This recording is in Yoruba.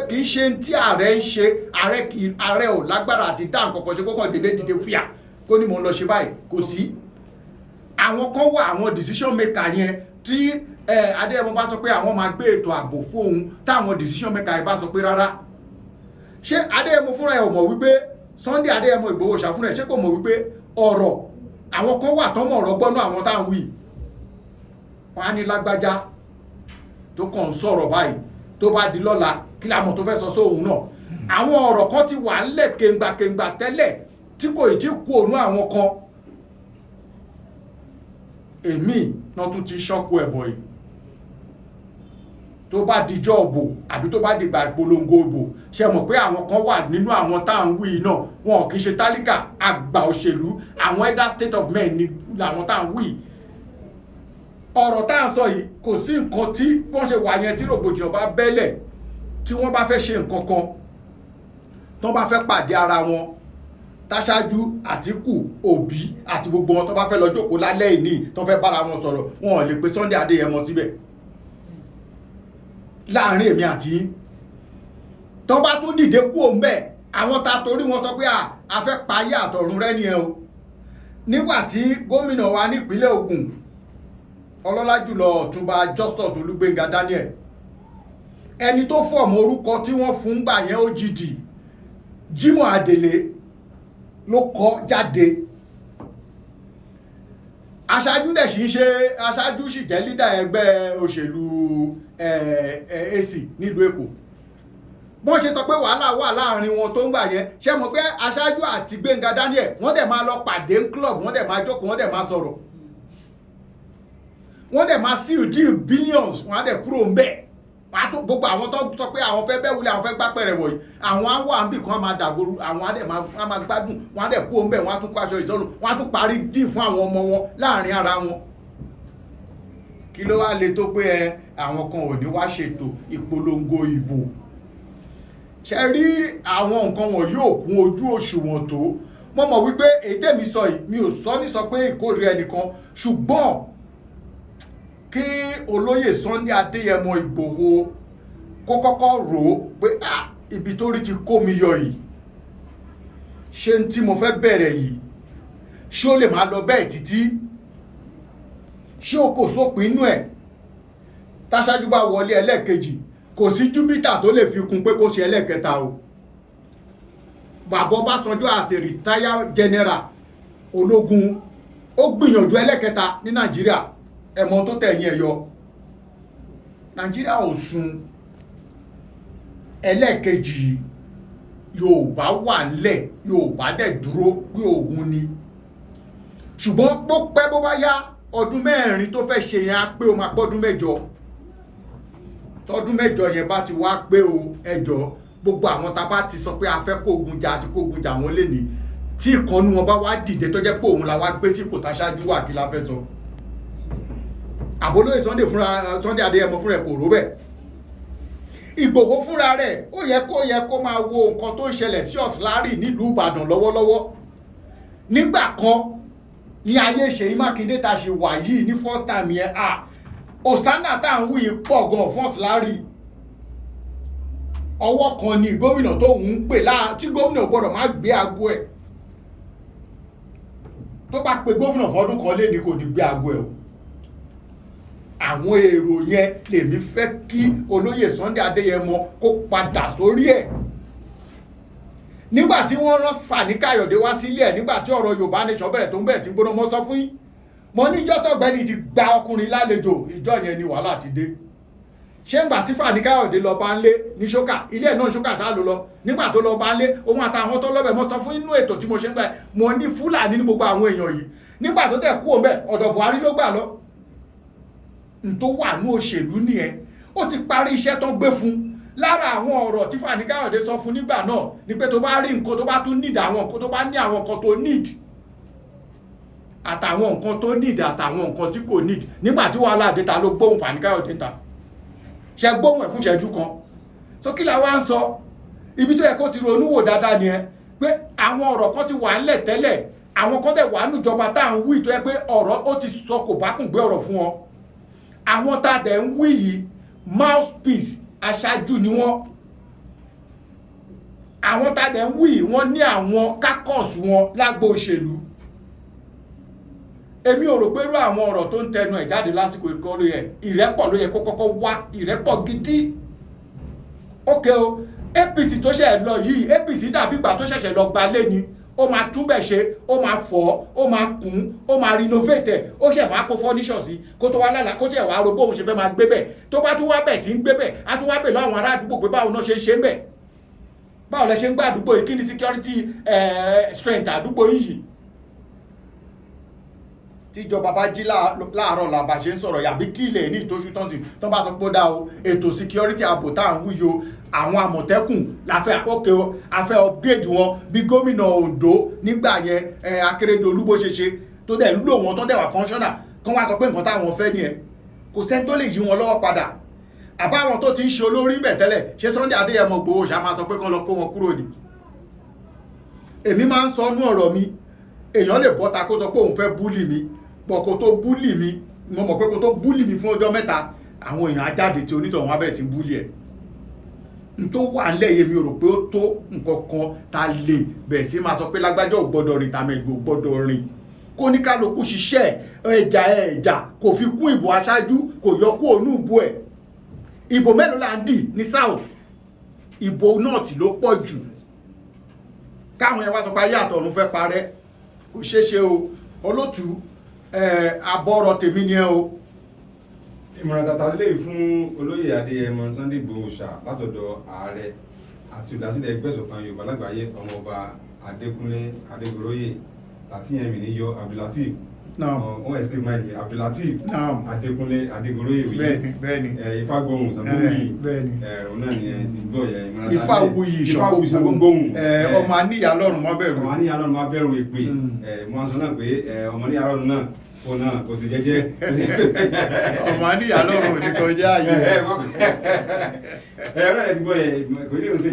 Kì í ṣe tí ààrẹ ń ṣe. Ààrẹ kì í, ààrẹ ò lágbára àti dá nǹkan kan ṣe kókò dédé dìde fúyà kó ní mò ń lọ ṣe báyìí. Kò sí. Àwọn kan wà, àwọn decision maker yẹn, tí Adéyẹmọ bá sọ pé àwọn máa gbé ètò ààbò fóun, táwọn decision maker yẹn bá sọ pé rárá, ṣé Adéyẹmọ fúnra ẹ̀ ò mọ̀ wípé Sunday Adéyẹmọ Ìgbòho ṣàfúnra ẹ̀, ṣé kò mọ̀ wípé ọ̀rọ̀ àwọn kan wà tọ́mọ̀ ọ̀rọ̀ gbọ́nú àwọn táwọn wí, wọn á ní lágbájá tó kàn ń sọ̀rọ̀ báyìí, tó bá di lọ́la, kí la mọ̀ tó fẹ́ sọ sóhun náà? Àwọn ọ̀rọ̀ kan ti wà ńlẹ̀ kéńgbàkéńgbà tẹ́lẹ̀ tí kò ì tí kú ònú àwọn kan. Èmi náà tún ti ṣọ́kù ẹ̀bọ̀ yìí. Tó bá dijọ́ òbò àbí tó bá dìgbà ìpolongo òbò, ṣe mọ̀ pé àwọn kan wà nínú àwọn tá à ń wí náà, wọn kì í ṣe tálíkà, àgbà òṣèlú, àwọn elder state of men ni làwọn tá à ń wí. Ọ̀rọ̀ tá à ń sọ yìí, kò sí nǹkan tí wọ́n ṣe wà yẹn tí rògbòdìyàn bá bẹ́lẹ̀, tí wọ́n bá fẹ́ ṣe nǹkan kan, tó bá fẹ́ pàdé ara wọn, táṣáájú, Àtíkù, Òbí àti gbogbo wọn, tó bá fẹ́ lọ jókòó lálẹ́ ìní, tó fẹ́ bára wọn sọ̀rọ̀, wọn ò lè pe Sunday Adéyẹmọ síbẹ̀ láàrin èmi àti yín. Tó bá tún dìde kú òun bẹ́ẹ̀, àwọn ta torí wọn sọ pé a fẹ́ pa ayé àtọ̀run rẹ́ ni ẹ o. Nígbà tí gómìnà wa nípínlẹ̀ Ògùn, ọlọ́lá jùlọ Ọ̀túnba Justus Olúgbénga Daniel, ẹni tó form orúkọ tí wọ́n fún gbà yẹn, OGD, Jimoh Adele ló kọ jáde. Aṣáájú dẹ̀ sì ń ṣe aṣáájú, sì jẹ́ leader ẹgbẹ́ òṣèlú AC nílùú Èkó. Wọ́n ṣe sọ pé wàhálà wà láàrin wọn tó ń gbà yẹn, ṣé mọ̀ pé aṣáájú àti Gbénga Daniel, wọ́n dẹ̀ máa lọ pàdé ń club, wọ́n dẹ̀ máa jókòó, wọ́n dẹ̀ máa sọ̀rọ̀, wọ́n dẹ̀ máa seal deal billions, wọ́n á dẹ̀ kúrò ń bẹ̀. Wọ́n á tún gbogbo àwọn tó sọ pé àwọn fẹ́ bẹ́ wulẹ̀, àwọn fẹ́ gbá pẹ̀rẹ̀ wọ̀nyí, àwọn á wà níbì kan, á máa dàgbòrú, àwọn á dẹ̀ máa gbádùn, wọ́n á dẹ̀ kúrò ń bẹ̀, wọ́n á tún kó aṣọ ìsọ̀rùn, wọ́n á tún parí deal fún àwọn ọmọ wọn láàrin ara wọn. Kí ló wá le tó pé ẹ àwọn kan ò ní wá ṣètò ìpolongo ìbò? Ṣe rí, àwọn nǹkan wọ̀nyí ò kún ojú òṣùwọ̀n tó. Mo mọ̀ wípé èyí tèmi sọ yìí, mi ò sọ ní sọ pé ìkórìíra ẹnìkan, ṣùgbọ́n kí olóyè Sunday Adéyẹmọ Ìgbòho kó kọ́kọ́ rò ó pé, ah, ibi tó rí ti kó mi yọ yìí, ṣé n tí mo fẹ́ bẹ̀rẹ̀ yìí, ṣé ó lè máa lọ bẹ́ẹ̀ títí? Ṣé o kò sópin inú ẹ̀? Táṣáájú bá wọlé ẹlẹ́ẹ̀kejì, kò sí Júpítà tó lè fi kún pé kó ṣe ẹlẹ́ẹ̀kẹta o. Bàbá Ọbásanjọ́, as a retired general ológun, ó gbìyànjú ẹlẹ́ẹ̀kẹta ní Nàìjíríà. Ẹ̀mọ́ tó tẹ̀yìn ẹ̀ yọ, Nàìjíríà ò sun. Ẹlẹ́ẹ̀kejì, Yorùbá wà ńlẹ̀, Yorùbá dẹ̀ dúró pé òun ni. Ṣùgbọ́n bó pẹ́ bó bá yá, ọdún 4 tó fẹ́ ṣe yẹn á pé, ó máa pọ́dún 8. Tọdún 8 yẹn bá ti wá pé o, ẹjọ́, gbogbo àwọn tá a bá ti sọ pé a fẹ́ kógun jà àti kógun jà wọ́n lé ní, tí ìkànnì wọn bá wá dìde tó jẹ́ pé òun la wá gbé sípò táṣáájú wà, kí la fẹ́ sọ? Àbólóyè Sunday fúnra, Sunday Adéyẹmọ fúnra ẹ̀ kò rò bẹ́ẹ̀. Ìgbòho fúnra rẹ̀, ó yẹ kó máa wo nǹkan tó ń ṣẹlẹ̀ sí Auxiliary nílùú Ìbàdàn lọ́wọ́lọ́wọ́. Nígbà kan ní ayé Ṣèyí Mákindé tá a ṣe wà yìí, ní first time yẹn, ah, Osana tá à ń wí pọ̀ gan fún Auxiliary. Ọwọ́ kan ni gómìnà tó ń pè láà tí gómìnà gbọ́dọ̀ má gbé aago ẹ̀. Tó bá pe gómìnà fọdún kan lé ní, kò ní gbé aago ẹ̀ o. Àwọn èrò yẹn lèmi fẹ́ kí olóyè Sunday Adéyẹmọ kó padà sórí ẹ̀. Nígbà tí wọ́n rán Fani Káyọ̀dé wá sílé ẹ̀, nígbà tí ọ̀rọ̀ Yorùbá Nation bẹ̀rẹ̀, tó ń bẹ̀rẹ̀ sí gbóná, mọ́ sọ fún yín, mo níjọ́ tọ̀gbẹ́ni ti gba ọkùnrin lálejò, ìjọ yẹn ni wàhálà ti dé. Ṣé ńgbà tí Fani Káyọ̀dé lọ bá ń lé ní ṣókà, ilé ẹ̀ náà ṣókà ṣáà ló lọ. Nígbà tó lọ bá ń lé, òun àtàwọn tó lọ́bẹ̀, mo sọ fún inú ètò tí mo ṣe ń gbà, mo ní Fúlàní ní gbogbo àwọn èèyàn yìí. Nígbà tó dẹ̀ kú òun bẹ̀, ọ̀dọ̀ Buhari ló gbà lọ. N tó wà ní òṣèlú nìyẹn. Ó ti parí iṣẹ́ tó gbé fún. Lára àwọn ọ̀rọ̀ tí Fani Káyọ̀dé sọ fún nígbà náà ni pé tó bá rí nǹkan, tó bá tún need àwọn nǹkan, tó bá ní àwọn nǹkan tó need, àtàwọn nǹkan tó need, àtàwọn nǹkan tí kò need. Nígbà tí wàhálà dé, ta ló gbóhùn Fani Káyọ̀dé ń ta ṣe gbóhùn ẹ̀ fún ìṣẹ́jú kan? So kí la wá ń sọ? Ibi tó yẹ kó ti ronú wò dáadáa nìyẹn, pé àwọn ọ̀rọ̀ kan ti wà ńlẹ̀ tẹ́lẹ̀, àwọn kan dẹ̀ wà níjọba tá à ń wí, tó yẹ pé ọ̀rọ̀ ó ti sọ kò bá kùn gbé ọ̀rọ̀ fún wọn. Àwọn tá a dẹ̀ ń wí yìí, mouthpiece aṣáájú ni wọ́n. Àwọn tá a dẹ̀ ń wí, wọ́n ní àwọn caucus wọn lágbo òṣèlú. Èmi ò rò pé irú àwọn ọ̀rọ̀ tó ń tẹnu ẹ̀ jáde lásìkò ìkọlù yẹn, ìrẹ́pọ̀ ló yẹ kó kọ́kọ́ wá, ìrẹ́pọ̀ gidi. Ókè o, APC tó ṣẹ̀ lọ yìí, APC dàbí ìgbà tó ṣẹ̀ṣẹ̀ lọ gba lé ni. Ó máa túbẹ̀ ṣe, ó máa fọ̀, ó máa kùn, ó máa renovate ẹ̀, ó ṣẹ̀ máa kó furniture sí, kó tó wá lálàá, kó ṣẹ̀ wá ro bóun ṣe fẹ́ máa gbé bẹ̀. Tó bá tún wá bẹ̀ sí ń gbé bẹ̀, á tún wá bẹ̀ lọ àwọn ará àdúgbò pé báwo náà ṣe ń ṣe ń bẹ̀, báwo lẹ ṣe ń gbé àdúgbò yìí, kí ni security strength àdúgbò yìí. Tíjọba bá jí láàárọ̀ làbà ṣe ń sọ̀rọ̀, yàbí kí ilẹ̀ ní ìtòṣù tán sí tán bá sọ pé ó dá o, ètò security, ààbò tá à ń wúyo, àwọn Àmọ̀tẹ́kùn la fẹ́ àkókò, a fẹ́ upgrade wọn bí gómìnà Ondo nígbà yẹn, Akérédolú, bó ṣe ṣe tó dẹ̀ ń lò wọ́n, tó dẹ̀ wà functional, kán wá sọ pé nǹkan táwọn fẹ́ nìyẹn, kò sẹ́ni tó lè yí wọn lọ́wọ́ padà. Àbáwọn tó ti ń ṣe olórí ń bẹ̀ tẹ́lẹ̀, ṣé Sunday Adéyẹmọ Ìgbòho ṣá máa sọ pé kán lọ kó wọn kúrò ni? Èmi máa ń sọ nú ọ̀rọ̀ mi, èèyàn lè bọ́ta kó sọ pé òun fẹ́ bully mi pọ̀, kó tó bully mi, mo mọ̀ pé kó tó bully mi fún ọjọ́ 3, àwọn èèyàn á jáde tí onítọ̀hún á bẹ̀rẹ̀ sí bully ẹ̀. N tó wà nílẹ̀ yìí, mi ò rò pé ó tó nǹkan kan ta lè bẹ̀rẹ̀ sí máa sọ pé lágbájá ò gbọ́dọ̀ rìn, tàmẹ̀gbò ò gbọ́dọ̀ rìn. Kó ní kálukú ṣiṣẹ́ ẹja ẹja, kò fi kún ìbò aṣáájú, kò yọ kó ònú ìbò ẹ̀. Ìbò mélòó là ń dì ní South? Ìbò North ló pọ̀ jù. Káwọn ẹ wá sọ pé ayé àtọ̀run fẹ́ parẹ́, kò ṣeé ṣe o. Olótú, àbọ̀rọ̀ tèmi ni ẹ o. Ìmọ̀ràn tàtà lè fún olóyè Adéyẹmọ Sunday Igboho ṣá látọ̀dọ̀ ààrẹ àti olùdásílẹ̀ Ẹgbẹ́ Ìṣọ̀kan Yorùbá Lágbàáyé, Ọmọọba Adékúnlé Adégoróyè Látìyẹmí níyọ Abdulateef. Naam. Wọ́n escape mind mi, Abdulateef Naam. Adékúnlé Adégoróyè wí. bẹ́ẹ̀ni bẹ́ẹ̀ni Ifágbohùn Ṣàngówuyì. Òun náà ni ẹ ti gbọ́ yẹn, ìmọ̀ràn tàtà. Ifáwuyì. Ifáwuyì Ṣàngógbóhùn. Ọmọ aníyà lọ́rùn mọ́ bẹ̀rù. Ọmọ aníyà lọ́rùn máa bẹ̀rù èpè. Mo máa sọ náà pé ọmọ aníyà lọ́rùn náà kò náà kò sì jẹ́jẹ́. Ọmọ aníyà lọ́rùn ò ní kọjá ààyè. Ẹ ọ̀rẹ́ rẹ ti gbọ́ yẹn, kò ní òun ṣe.